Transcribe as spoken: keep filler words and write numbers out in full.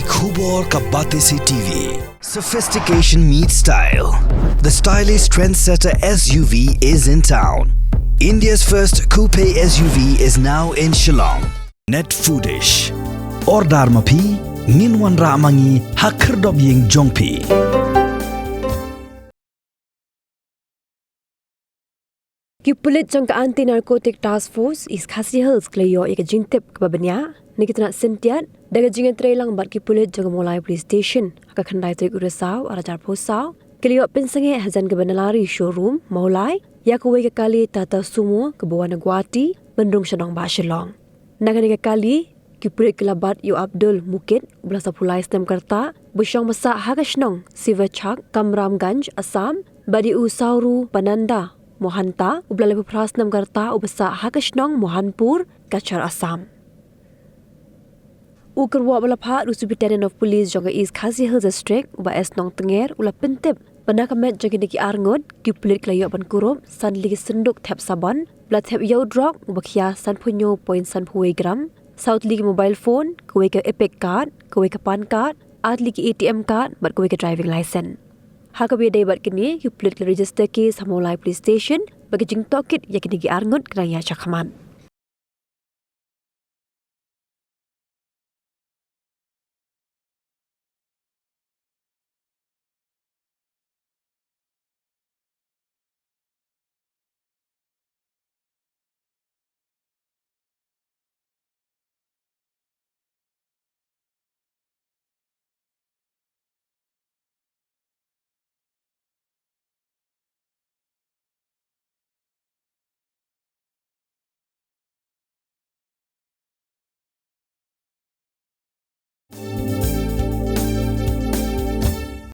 Khubor ka Batesi T V. Sophistication meets style. The stylish trendsetter S U V is in town. India's first coupe S U V is now in Shillong. Net Foodish. Order ma phi, ngin wanrah ma ngi ha khyrdop ïing jong phi. Ki pulit jong ka Anti Narcotic Task Force East Khasi Hills ki la ïoh ïa ka jingtip kaba bniah na ki tnat syndiat da ka jingïatreilang bad ki pulit jong ka Mawlai Police Station ha ka khyndai tarik u Risaw arhajar arphew saw. Ki la ïoh pynsangeh hajan ka Benelari showroom Mawlai ïa kawei ka kali Tata Sumo kaba wan na Guwahati ban rung sha nongbah Shillong. Na kane ka kali, ki pulit ki la bat ïa u Abdul Mukit uba la saphew lai snem ka rta, uba shong ba sah ha ka shnong Sivachak, Kamramganj, Assam, bad ïa u Sauru Bananda Mohanta uba la laiphew phra snem ka rta, uba sah ha ka shnong Mohanpur, Cachar, Assam. U kyrwoh ba la phah da u Superintendent of Police jong ka East Khasi Hills District, u Bah S Nongtnger, u la pyntip ba na ka met jong kine ki arngut, ki pulit ki la ïoh ban kurup san tylli ki synduk thep sabon, ba la thep ïa u drok uba khia sanphew hynñiew point sanphew wei gram, saw tylli ki mobile phone, kawei ka EPIC card, kawei ka PAN card, ar tylli ki A T M card bad kawei ka driving license. Ha kaba ïadei bad kine, ki pulit ki la register case ha Mawlai Police Station bad ka jingtohkit ïa kine ki arngut ka dang ïaid shakhmat.